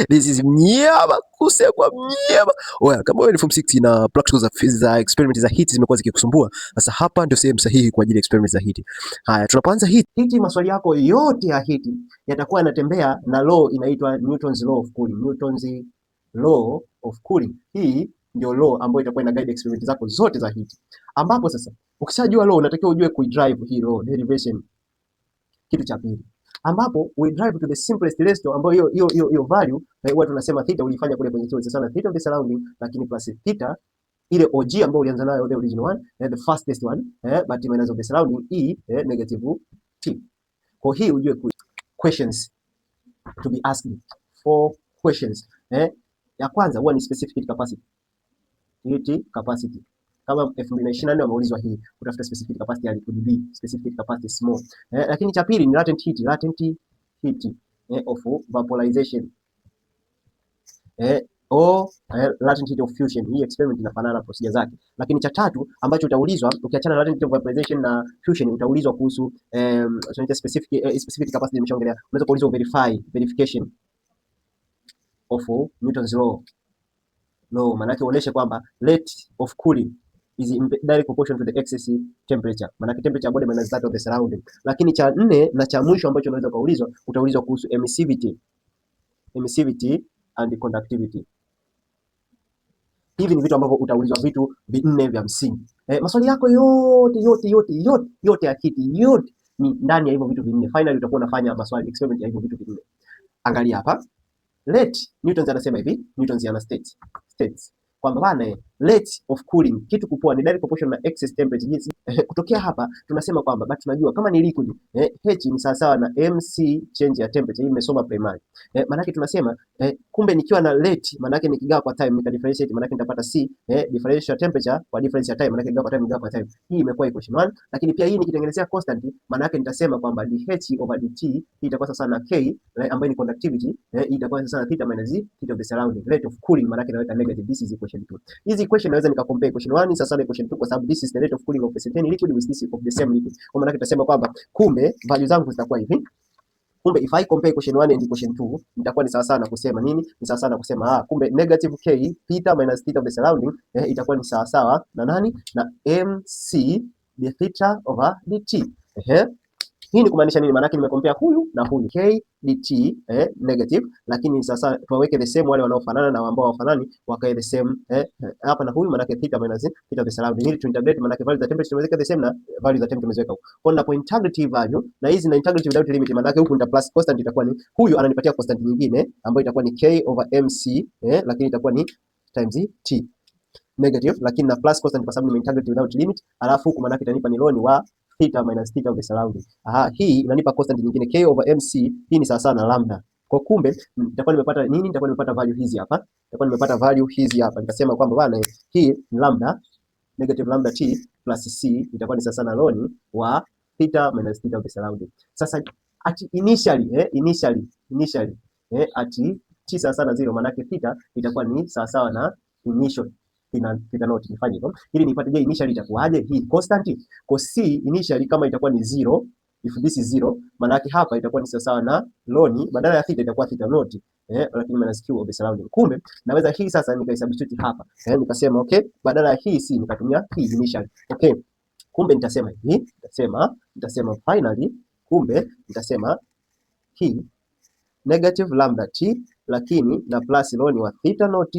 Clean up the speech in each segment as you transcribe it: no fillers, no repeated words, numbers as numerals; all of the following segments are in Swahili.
This is mnyama kusekwa mnyama. Oya, kama wewe ni form 6 na practical za experiment za heat zimekuwa zikikusumbua, sasa hapa ndio sehemu sahihi kwa ajili ya experiment za heat. Haya, tunapoanza heat, heat, maswali yako yote ya heat yatakuwa yanatembea na law inaitwa Newton's law of cooling. Newton's law of cooling. Hii ndio law ambayo itakuwa ina guide experiment zako zote za heat. Ambapo sasa ukishajua law unatakiwa ujue kuidrive hii law derivation. Kitu cha pili ambapo we drive to the simplest ratio ambayo hiyo value huwa tunasema theta ulifanya kule kwenye theory sana, theta of the surrounding lakini plus theta ile OG ambayo ulianza nayo, the original one, the fastest one, but minus of the surrounding e negative t. Kwa hii ujue questions to be asked, four questions. Ya kwanza huwa ni specific heat capacity. Heat capacity kama 2024 wameulizwa hii, utafuta specific capacity ya liquid B, specific heat capacity small. Lakini cha pili ni latent heat of vaporization o latent heat of fusion. Hii experiment inafanana procedure zake. Lakini cha tatu ambacho utaulizwa, ukiachana na latent heat of vaporization na fusion, utaulizwa kuhusu tunaita specific capacity, nimeshaongelea. Unaweza kuulizwa verification of Newton's law, maana yake uoneshe kwamba rate of cooling is in direct proportion to the excess temperature, maana yake temperature body minus that of the surrounding. Lakini cha nne na cha mwisho ambacho unaweza kuulizwa, utaulizwa kuhusu emissivity and conductivity. Hivi ni vitu ambavyo utaulizwa, vitu vinne vya msingi. Maswali yako yote yote yote yote yote ya heat yote ni ndani ya hivyo vitu vinne. Finally utakuwa unafanya maswali experiment ya hivyo vitu vinne. Angalia hapa. Let Newton anasema hivi, Newton ana states kwamba bana, rate of cooling, kitu kupoa, ni direct proportion na excess temperature. Jinsi kutokea hapa tunasema kwamba but tunajua kama ni liquid, H ni sawa na mc change ya temperature. Hii nimesoma primary, maana yake tunasema, kumbe nikiwa na rate, maana yake nikigawa kwa time, nika differentiate, maana yake nitapata c differential ya temperature kwa difference ya time, maana yake nigawa kwa time, nigawa kwa time. Hii imekuwa equation 1, lakini pia hii nikitengenezea constant, maana yake nitasema kwamba dh over dt hii itakuwa sawa na k ambayo ni conductivity, hii itakuwa sawa na theta minus theta of the surrounding rate of cooling, maana yake naweka negative. This is equation 2. Hizi equation naweza nika compare equation 1 sasa na equation 2 kwa sababu this is the rate of cooling of a certain liquid with this of the same liquid. Kwa maana yake tutasema kwamba kumbe value zangu zitakuwa hivi. Kumbe if I compare equation 1 and equation 2, nitakuwa ni sawa sawa na kusema nini? Ni sawa sawa na kusema, ah, kumbe negative k theta minus theta of the surrounding itakuwa ni sawa sawa na nani? Na mc d theta over dt. Ehe. Hii ni kumaanisha nini? Maana yake nimecompare huyu na huyu, k dt negative, lakini sasa tuwaweke the same wale wanaofanana na ambao hawafanani wakae the same hapa na huyu, maana yake theta minus theta of the surrounding. Ili tu integrate, maana yake value za temperature tumeweka the same na value za temperature tumeziweka huko. Kwa hiyo ninapo integrate value na hizi na integrate without limit, maana yake huku nita plus constant, itakuwa ni huyu ananipatia constant nyingine ambayo itakuwa ni k over mc, lakini itakuwa ni times t negative, lakini na plus constant kwa sababu nime integrate without limit, alafu huku maana yake itanipa ni ln wa theta minus theta of the surrounding. Aha, hii inanipa constant nyingine k over mc, hii ni sawa sawa na lambda. Kwa kumbe nitakuwa nimepata nini? Nitakuwa nimepata value hizi hapa. Nitakuwa nimepata value hizi hapa. Nikasema kwamba bana, hii ni lambda, negative lambda t plus c itakuwa ni sawa sawa na ln wa theta minus theta of the surrounding. Sasa at initially, at t sawa sawa na 0, maana yake theta itakuwa ni sawa sawa na initial theta naught. Nifanye hivyo ili nipate, je, initially itakuwaje hii constant? Kwa c initially kama itakuwa ni 0, if this is 0, maana yake hapa itakuwa ni sawa na ln, badala ya theta itakuwa theta naught, lakini minus q of the surrounding. Kumbe naweza hii sasa nikaisubstitute hapa, nikasema okay, badala ya hii c nikatumia hii initially. Okay, kumbe nitasema hivi, nitasema finally, kumbe nitasema hii negative lambda t lakini na plus ln wa theta naught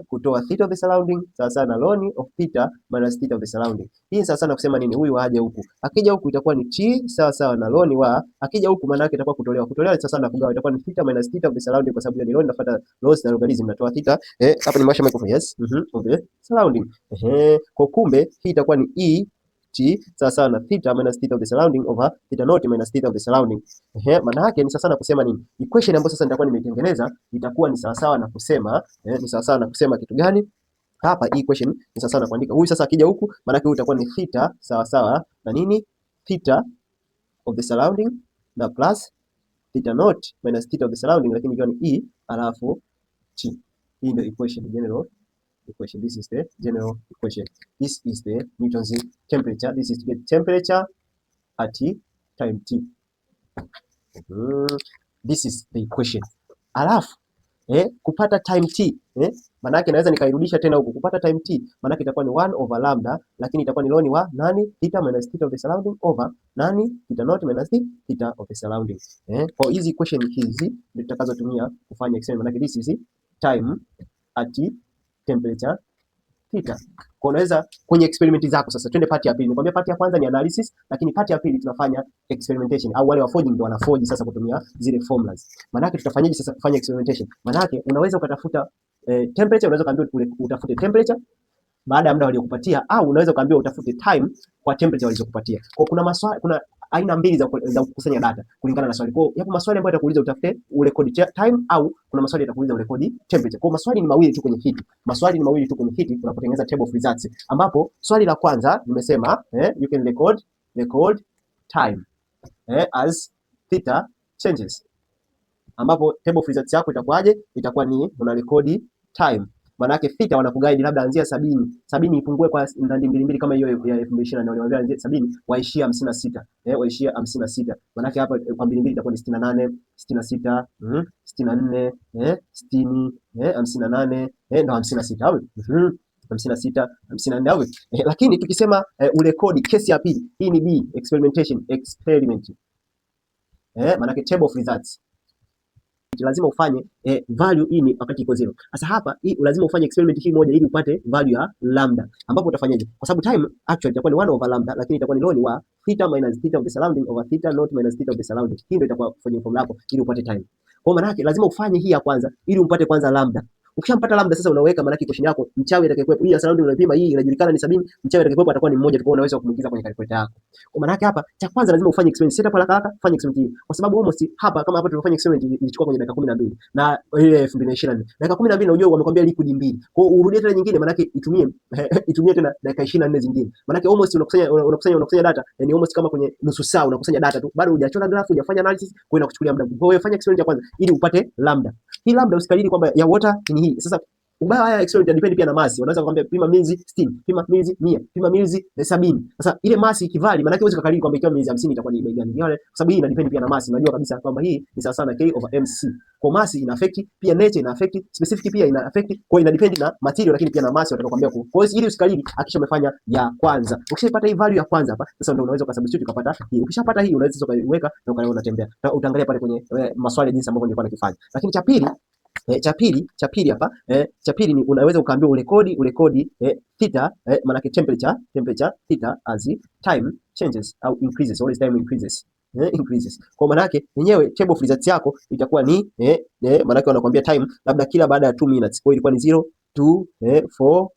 kutoa theta of the surrounding sawa sawa na ln of theta minus theta of the surrounding. Hii sawa sawa na kusema nini? Huyu aje huku, akija huku itakuwa ni t sawa sawa na ln wa, akija huku maana yake itakuwa kutolewa, kutolewa ni sawa sawa na kugawa, itakuwa ni theta minus theta of the surrounding, kwa sababu ni ln inafuata laws za logarithm, natoa theta, hapa nimewasha microphone, yes, of the surrounding. Ehe, kwa kumbe hii itakuwa ni e t sawa sawa na theta minus theta of the surrounding over theta naught minus theta of the surrounding. Ehe, maana yake ni sawa na kusema nini? Equation ambayo sasa nitakuwa nimeitengeneza itakuwa ni sawa sawa na kusema, ni sawa sawa na kusema kitu gani? Hapa hii equation ni sawa sawa na kuandika huyu sasa akija huku, maana yake huyu itakuwa ni theta sawa sawa na nini? Theta of the surrounding na plus theta naught minus theta of the surrounding, lakini ikiwa ni e alafu t. Hii ndio equation, general equation. This is the general equation. This is the Newton's temperature. This is to get temperature at time t. This is the equation. Alafu kupata time t, maana yake naweza nikairudisha tena huku kupata time t, maana yake itakuwa ni 1 over lambda, lakini itakuwa ni ln wa nani? Theta minus theta of the surrounding over nani? Theta naught minus theta of the surrounding. Kwa hizi equation hizi ndio tutakazotumia kufanya experiment, maana yake this is time at temperature theta. Kwa unaweza kwenye experiment zako sasa, twende part ya pili. Nikwambia part ya kwanza ni analysis, lakini part ya pili tunafanya experimentation, au wale wa forging ndio wanaforge sasa kutumia zile formulas. Maana yake tutafanyaje sasa kufanya experimentation? Maana yake unaweza ukatafuta temperature, unaweza kaambiwa utafute temperature baada ya muda waliokupatia, au unaweza ukaambiwa utafute time kwa temperature walizokupatia. Kwa kuna maswali, kuna aina mbili za kukusanya data kulingana na swali. Kwa yapo maswali ambayo yatakuuliza utafute urekodi time au kuna maswali yatakuuliza urekodi temperature. Kwa maswali ni mawili tu kwenye hiki. Maswali ni mawili tu kwenye hiki unapotengeneza table of results, ambapo swali la kwanza nimesema you can record time as theta changes, ambapo table of results yako itakuwaje? Itakuwa ni una rekodi time, maana yake theta wanakuguide labda anzia 70, 70 ipungue kwa ndani mbili mbili kama hiyo ya 2024 waliwaambia anzia 70 waishia 56, waishia 56. Maana yake hapa kwa mbili mbili itakuwa ni 68, 66, 64, 60, 58, ndo 56 au 56, 54 au lakini tukisema urekodi kesi ya pili, hii ni B experimentation, experiment, maana yake table of results lazima ufanye value hii ni wakati iko zero. Sasa hapa hii lazima ufanye experiment hii moja ili upate value ya lambda, ambapo utafanyaje? Kwa sababu time actually itakuwa ni 1 over lambda, lakini itakuwa ni ln wa theta minus theta of the surrounding over theta naught minus theta of the surrounding. Hii ndio itakuwa kwenye formula yako ili upate time. Kwa maana yake lazima ufanye hii ya kwanza ili umpate kwanza lambda. Ukishampata lambda sasa unaweka maana equation yako, mchawi atakayekuwepo, hii ya surrounding unaipima, hii inajulikana ni 70, mchawi atakayekuwepo atakuwa ni mmoja tu, kwa unaweza kumuingiza kwenye calculator yako. Kwa maana yake hapa cha kwanza lazima ufanye experiment, setup haraka haraka, fanya experiment hii. Kwa sababu almost hapa kama hapa tulifanya experiment ilichukua kwenye dakika 12 na ile 2024. Dakika 12 na unajua wamekwambia liquid mbili. Kwa hiyo urudie tena nyingine, maana yake itumie tena dakika 24 zingine. Maana yake almost unakusanya data, ni almost kama kwenye nusu saa unakusanya data tu. Bado hujachora graph, hujafanya analysis, kwa hiyo inakuchukulia muda. Kwa hiyo fanya experiment ya kwanza ili upate lambda. Hii lambda usikalili kwamba ya water ni hii. Sasa ubaya haya experiment depend pia na mass. Wanaweza kukwambia pima mils 60, pima mils 100, pima mils 70. Sasa ile mass ikivary, maana yake huwezi kukalili kwamba ikiwa mils 50 itakuwa ni bei gani. Kwa sababu hii ina depend pia na mass. Unajua kabisa kwamba hii ni sawa sana K over MC. Kwa mass ina affect pia, nature ina affect, specific pia ina affect. Kwa hiyo ina depend na material, lakini pia na mass watakwambia. Kwa hiyo ili usikalili, hakikisha umefanya ya kwanza. Ukishaipata hii value ya kwanza hapa, sasa ndio unaweza ukasubstitute ukapata hii. Ukishapata hii unaweza sasa ukaiweka na ukaona unatembea. Na utaangalia pale kwenye maswali jinsi ambavyo nilikuwa nakifanya. Lakini cha pili hapa, cha pili ni unaweza ukaambiwa urekodi theta, maana yake temperature theta as time changes au increases, always time increases. Kwa maana yake yenyewe table of results yako itakuwa ni maana yake wanakuambia time labda kila baada ya 2 minutes. Kwa hiyo ilikuwa ni 0 2, 4,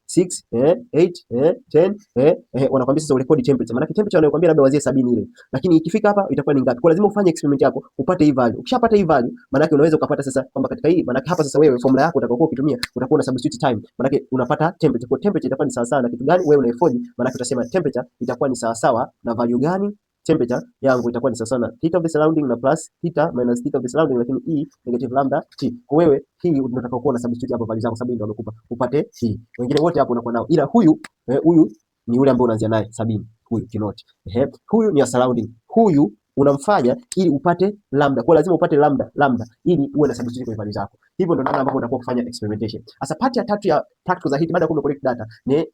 6, 8, 10, wanakuambia sasa urekodi temperature. Maana temperature wanakuambia labda wazie 70 ile. Lakini ikifika hapa itakuwa ni ngapi? Kwa lazima ufanye experiment yako upate hii value. Ukishapata hii value, maana yake unaweza ukapata sasa kwamba katika hii, maana hapa sasa wewe formula yako utakayokuwa ukitumia utakuwa una substitute time. Maana yake unapata temperature. Kwa temperature itakuwa ni sawa sawa na kitu gani wewe unaiforge? Maana yake utasema temperature itakuwa ni sawa sawa na value gani? Temperature yangu itakuwa ni sawa na theta of the surrounding na plus theta minus theta of the surrounding, lakini e negative lambda t. Kwa wewe hii unataka kuwa na substitute hapo value zako, sababu ndio wamekupa upate hii. Wengine wote hapo unakuwa nao, ila huyu huyu ni yule ambaye unaanzia naye 70, huyu T naught. Ehe, huyu ni ya surrounding, huyu unamfanya ili upate lambda. Kwa lazima upate lambda ili uwe na substitute kwenye value zako. Hivyo ndio namna ambavyo utakuwa kufanya experimentation. Sasa part ya tatu ya practical za heat, baada ya kuwa collect data ni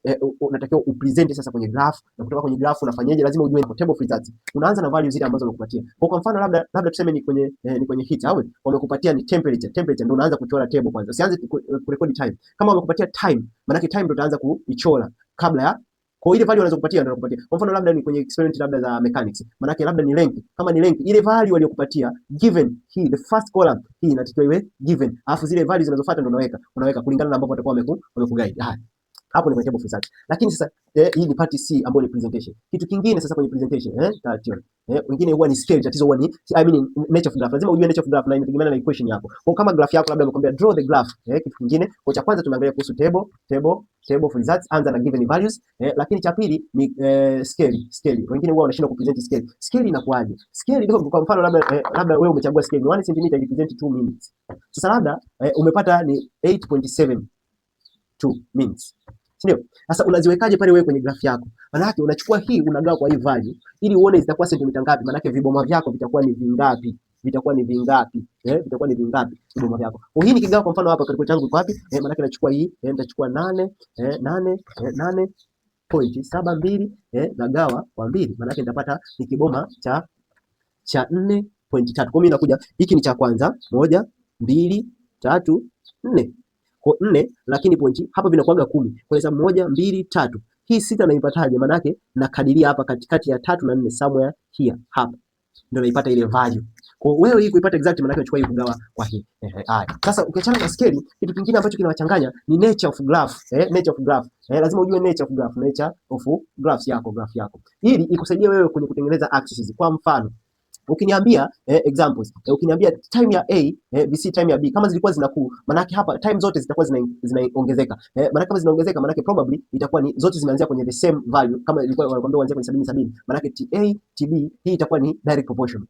unatakiwa upresent sasa kwenye graph, na kutoka kwenye graph unafanyaje? Lazima ujue table of results. Unaanza na values zile ambazo wamekupatia. Kwa mfano labda tuseme ni kwenye heat au wamekupatia ni temperature. Temperature ndio unaanza kuchora table kwanza. Usianze kurekodi time. Kama wamekupatia time, maana time ndio utaanza kuichora kabla ya kwa ile value wanazokupatia ndio wanakupatia. Kwa mfano labda ni kwenye experiment labda za mechanics. Maana yake labda ni length. Kama ni length, ile value waliokupatia given hii the first column hii inatakiwa iwe given. Alafu zile values zinazofuata ndio unaweka kulingana na ambavyo watakuwa wamekuguide. Haya. Hapo ni kwenye table of results. Lakini sasa hii ni part C ambayo ni presentation. Kitu kingine sasa kwenye presentation taratibu. Wengine huwa ni scale, tatizo huwa ni, I mean, nature of graph. Lazima ujue nature of graph na inategemeana na equation yako. Kwa kama graph yako labda amekwambia draw the graph, kitu kingine, kwa cha kwanza tumeangalia kuhusu table of results, anza na given values, lakini cha pili ni scale. Wengine huwa wanashindwa kupresent scale. Scale inakuwaje? Scale ndio kwa mfano labda wewe umechagua scale ni 1 cm represent 2 minutes. Sasa labda umepata ni 8.72 minutes. Si ndio? Sasa unaziwekaje pale wewe kwenye graph yako? Maana yake unachukua hii unagawa kwa hii value ili uone zitakuwa sentimita ngapi, maana yake viboma vyako vitakuwa ni vingapi. Vitakuwa ni vingapi? Vitakuwa ni vingapi viboma vyako? Kwa hii nikigawa kwa mfano hapa calculator yangu iko wapi? Maana yake nachukua hii, nitachukua 8 8 8.72 nagawa kwa 2, maana yake nitapata ni kiboma cha 4.3. Kwa mimi nakuja hiki ni cha kwanza, 1, 2, 3, 4. Kwa 4 lakini pointi hapa vinakuwaga 10. Kwa hesabu 1, 2, 3. Hii 6 naipataje? Maana yake nakadiria hapa katikati ya 3 na 4 somewhere here hapa. Ndio naipata ile value. Kwa wewe hii kuipata exact maana yake unachukua hii kugawa kwa hii. Haya. Sasa ukiachana na scale, kitu kingine ambacho kinawachanganya ni nature of graph. Nature of graph. Lazima ujue nature of graph, nature of graphs yako, graph yako. Ili ikusaidie wewe kwenye kutengeneza axes. Kwa mfano, ukiniambia examples, ukiniambia time ya A BC time ya B kama zilikuwa zinakuu, maana yake hapa time zote zitakuwa zinaongezeka. Maana kama zinaongezeka, maana yake probably itakuwa ni zote zimeanzia kwenye the same value. Kama ilikuwa wanakuambia uanzie kwenye 70 70, maana yake TA TB hii itakuwa ni direct proportion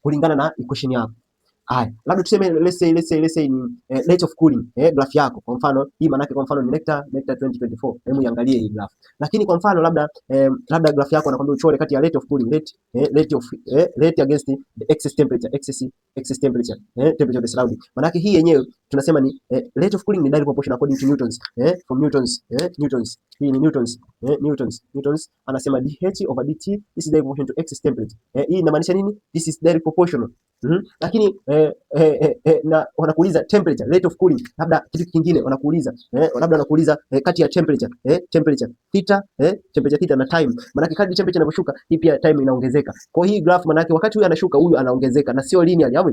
kulingana na equation yako. Haya, labda tuseme let's say ni rate of cooling, graph yako. Kwa mfano hii maana yake kwa mfano ni NECTA 2024. Hebu iangalie hii graph. Lakini kwa mfano labda graph yako anakuambia uchore kati ya rate of cooling, rate against the excess temperature, excess temperature, temperature of the surrounding. Maana yake hii yenyewe tunasema ni rate of cooling ni direct proportion according to Newton's, from Newton's, Newton's. Hii ni Newton's, Newton's anasema dH over dt, this is direct proportion to excess temperature. Hii inamaanisha nini? This is direct proportional. Lakini na wanakuuliza temperature, rate of cooling, labda kitu kingine wanakuuliza, labda wanakuuliza kati ya temperature theta, temperature theta na time. Maana kadri temperature inavyoshuka, hii pia time inaongezeka. Kwa hii graph maana wakati huyu anashuka, huyu anaongezeka na sio linear, au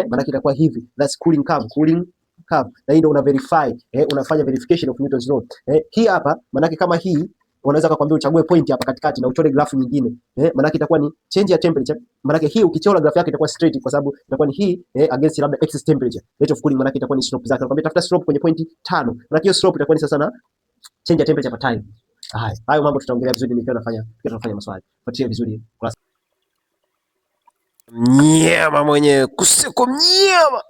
maana itakuwa hivi. That's cooling curve, cooling curve. Na hii ndio una verify, unafanya verification of Newton's law. Hii hapa maana kama hii wanaweza kukwambia uchague point hapa katikati na uchore graph nyingine. Maana itakuwa ni change ya temperature. Maana hii ukichora graph yake itakuwa straight kwa sababu itakuwa ni hii against labda excess temperature. Rate of cooling maana itakuwa ni slope zake. Nakwambia tafuta slope kwenye point 5. Maana hiyo slope itakuwa ni sasa na change ya temperature per time. Haya, hayo mambo tutaongelea vizuri nikiwa nafanya tukiwa tunafanya maswali. Fuatilia vizuri class. Mnyama mwenyewe kuseko mnyama.